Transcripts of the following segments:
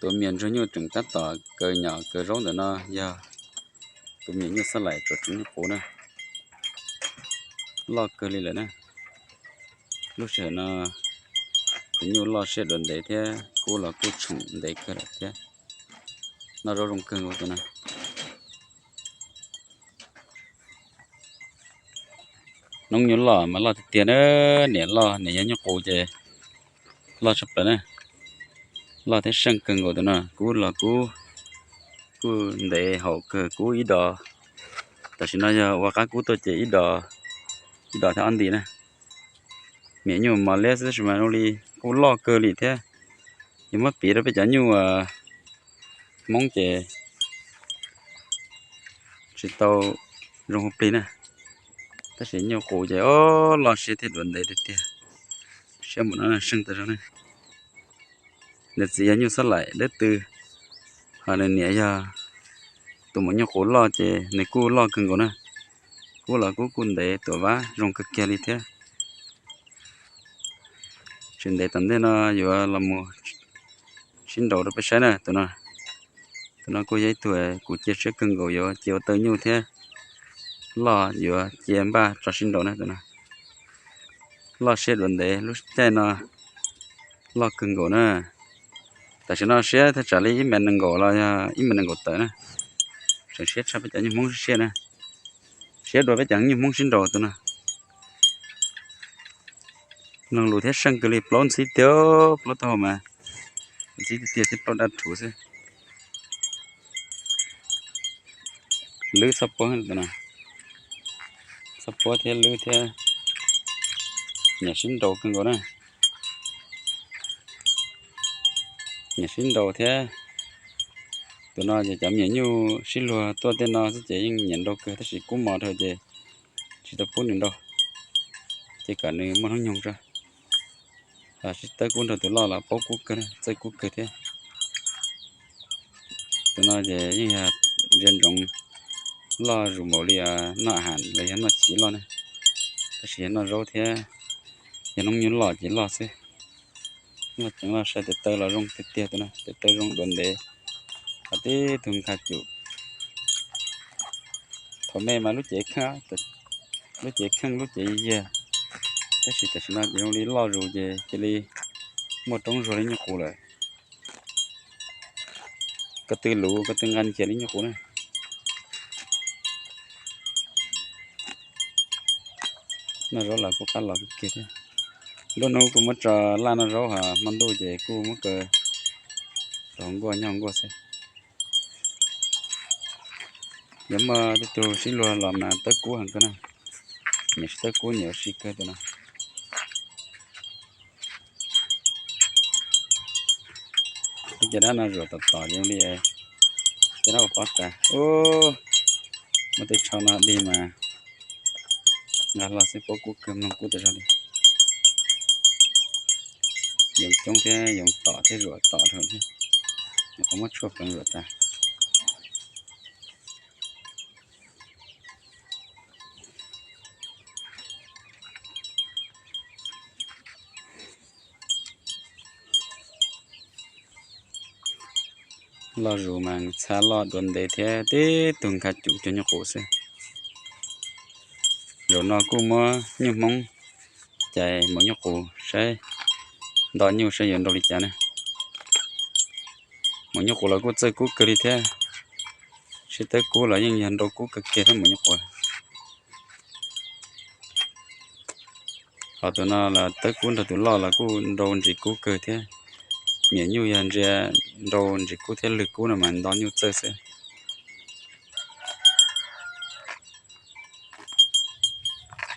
Tus mias ntsuag nyuj tseem tab tom kaw nyom kaw zaub ntawm no yog tus mias nyuj xab laim tsuas tseem nyuj qus na. Loj kawg li lawm na. Lub sij hawm no tus nyuj loj siab dua ntev thiab kub los kuj tshoom ntev kawg lawm thiab. Noj zaub zoo kawg nkaus tus no. Noob nyuj loj mas loj tiag tiag na, niam loj niam yog nyuj qus ces loj tshaj plaws na. Loj thiab seej kawg nkaus tus no, kub los kub kuj ntev haum kawg, kub ib dos. Tam sim no yog ua qab kub tuaj ces ib dos, ib dos thiab ob nti na. Niam nyuj mos liab xwb tab sis mas zoo li kuj loj kawg li thiab. Yog muab piv rau peb cov nyuj Hmoob ces tsis tau zoo hu plig na. Tab sis nyuj qus ces o, loj siab thiab dua ntev tiag tiag. Siab npaum no seej tas zog ne. Nws txiv yog nyuj xab laim dawb tw, ho nws niam yog tus maum nyuj qus loj ces nws kuj loj kawg nkaus na. Kub los kub kuj ntev tuam vab zoo kawg kiag li thiab. Tsis ntev tom ntej no yuav los mus sib nraus rau peb saib na tus no. Tus no kuj yog ib tug kuv cia siab kawg nkaus yuav cia ua tawj nyuj thiab loj yuav cia npaj tso sib nraus na tus no. Loj siab dua ntev lub caij no loj kawg nkaus na. Tam sim no siab thaj tsam li ib mev nees nkaum los yog ib mev nees nkaum tawm na. Tseem siab tshaj peb cov nyuj Hmoob siab na. Siab dua peb cov nyuj Hmoob sib nraus tus no. Noog lus thiab seej kawg li, plaub ntxhib tiag, plaub taub hau mas ntxhib tiag tiag thiab plaub daj rhuv xwb. Lwb txhob puab no, txhob puab thiab lwb thiab. Nyiam sib nraus kawg nkaus na. Nyiam sib nraus thiab. Tus no ces cov me nyuam nyuj sib luag tuaj tej no xwb ces yeej nyiam nraus kawg tab sis kub mos dhau ces tsis tau pub nws nraus, ces kom nws muaj hnub nyoog tso. Sib tawb kub nrog tus loj los paub kub kawg, txawj kub kawg thiab. Tus no ces yeej yog ntsia ntsoov loj zus npaum li noj a has los yog noj chiv loj ne, tab sis yog noj zaub thiab yog noob nyuj loj ces loj xwb. Loj ceev loj sai, tes taw los zoo tiag tiag tus no, tes taw zoo dua ntev, qhov tib tug nkag cum. Thaum me mas lub cev kheej, lub cev kheej lub cev yiag, tab sis tam sim no ces zoo li loj zus ces cia li muaj roob zuag li nyuj qus lawm. Ko tw luv ko tw nqa ncaig li nyuj qus na. Noj zaub los kuj qab los kawg kiag thiab. Nruab hnub kuj muab tso laj noj zaub, ho hmo ntuj ces kuj muab kaw rau hauv nkuaj nyob hauv nkuaj xwb. Yog muaj tej tug sib luag los mas tawb kub heev kawg na. Nyiam sib tawb kub, nyiam ua si kawg tus no. Tej caj dab no zuam tom tom zoo li caj dab ua pob tas. Muab tej tsho no dig mas nqa hlo xwb, paub kub kawg, mloog kub tas zog li. Yoov coob thiab yoov tom thiab zuam tom rau thiab, nyuam qhuav muab tshuaj pleev zuam tas. Loj zus mas txha loj dua ntev thiab tib tug nkag cum cuag nyuj qus xwb. Zaum no kuj muab nyuj Hmoob cais maum nyuj qus saib, nto nyuj saib yuav nrau li cas na. Maum nyuj qus los kuj txawj kub kawg li thiab, sib tawb kub los yeej yog nrau kub kawg kiag thiab maum nyuj qus. Ho tus no los tawb kub nrog tus loj los kuj nrau ntsis kub kawg thiab. Niam nyuj yog ntsia nrau ntsis kub thiab lwg kub no mas nto nyuj txawj xwb.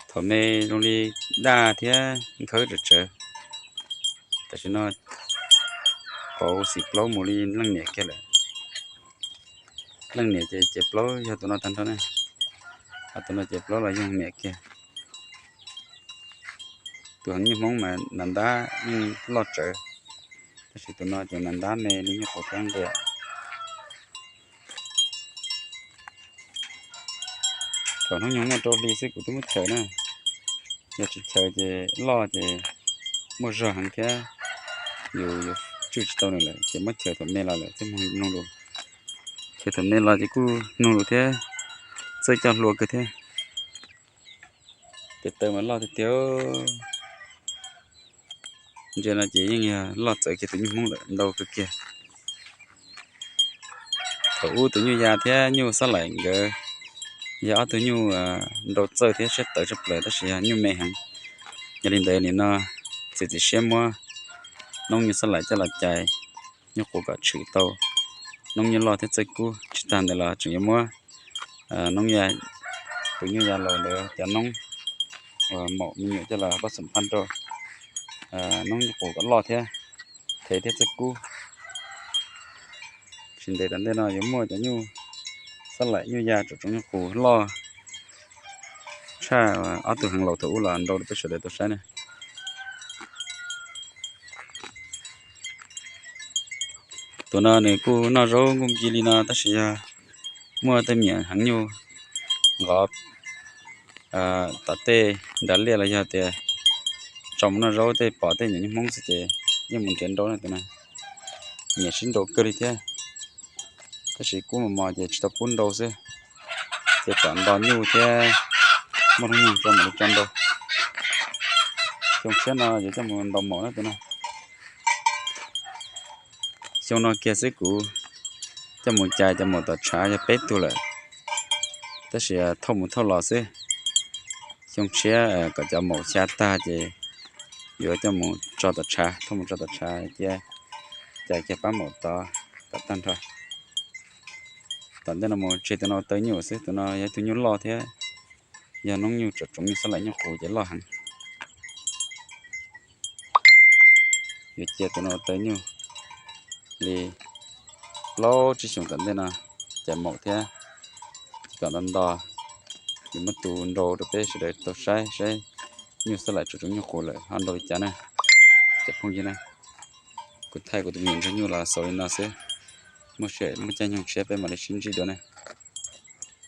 Thaum me zoo li daj thiab nkhawb tsawv tsawv, tam sim no pauv xim plaub mus li leej niam kiag lawm. Leej niam ces ces plaub yog tus no tag nrho ne, ho tus no ces plaub los yog niam kiag. Tus heev nyuj Hmoob mas nas ntab yeej loj tsawv, tab sis tus no ces nas ntab me li nyuj qus thiab nqia. Thaum hnub nyoog muaj rau hli xwb kuv twb muab chaws na, yog tsis chaws ces loj ces muaj zog heev thiab yus yuav Twb tsis tau nws lawm ces muab chaws thaum me los lawm thiab mloog lus. Chaws thaum me los ces kuj mloog lus thiab txawj coj hlua kawg thiab. Tes taw mas loj tiag tiag. Ntsia no ces yeej yog loj txawv kiag tus nyuj Hmoob lawm, ntau kawg kiag. Thaum ub tus nyuj ya thiab nyuj xab laim nkawd yog ob tug nyuj nrau txawj thiab siab tawv tshaj plaws tab sis yog nyuj me heev. Yog li ntawd nim no txiav txim siab muab noob nyuj xab laim coj los cais nyuj qus kom tshwm tau noob nyuj loj thiab txawj kub. Tsis tag ntawd los tseem yuav muab noob, tus nyuj ya laus ntawd cov noob uas maum me nyuam coj los pab xum phaj rau noob nyuj qus kom loj thiab, thev thiab txawj kub. Tsis ntev tom ntej no yuav muaj cov nyuj xab laim nyuj ya tsoom tsoom nyuj qus loj tshaj ob tug heev laus thaum ub los nrau rau peb sawv daws tau saib na. Tus no nws kuj noj zaub nkuj nki li no tab sis yog muaj tej me nyuam heev nyuj nqov tom tej nram liaj los yog tias tso mus noj zaub tej pom tej me nyuam nyuj Hmoob xwb ces yeej mus nrhiav nrau na. Tus no nyiam sib nrau kawg li thiab, tab sis kub mos mos ces tsis tau pub nrau xwb, ces kom nto nyuj thiab muaj hnub nyoog tso mam li tso nrau. Xyoo tshiab no yuav coj mus ntaus maum na tus no. Xyoo no kiag xwb kuv coj mus cais cov maum tom tshav yog peb tug lawm, tab sis thauj mus thauj los xwb. Xyoo tshiab kom cov maum xya tag ces yuav coj mus tso tom tshav, thauj mus tso tom tshav cia, cais kiag pab maum tod kom tag nrho. Tom ntej no mus tseg tus no taw nyuj xwb, tus no yog ib tug nyuj loj thiab yog noob nyuj tsoom nyuj xab laim nyuj qus ces loj heev. Yuav cia tus no taw nyuj li plaub tsib xyoos tom ntej no, cais maum thiab kom nto nto, yuav muab tu nrau rau peb sawv daws tau saib saib nyuj xab laim tsoom tsoom nyuj qus lawm ho nrau li cas na. Cov phooj ywg na, kuv thaij kuv tus me nyuam ntsuag nyuj los xaus li no xwb, muaj sij hawm muaj caij nyoog tshiab peb mam li sib ntsib dua na.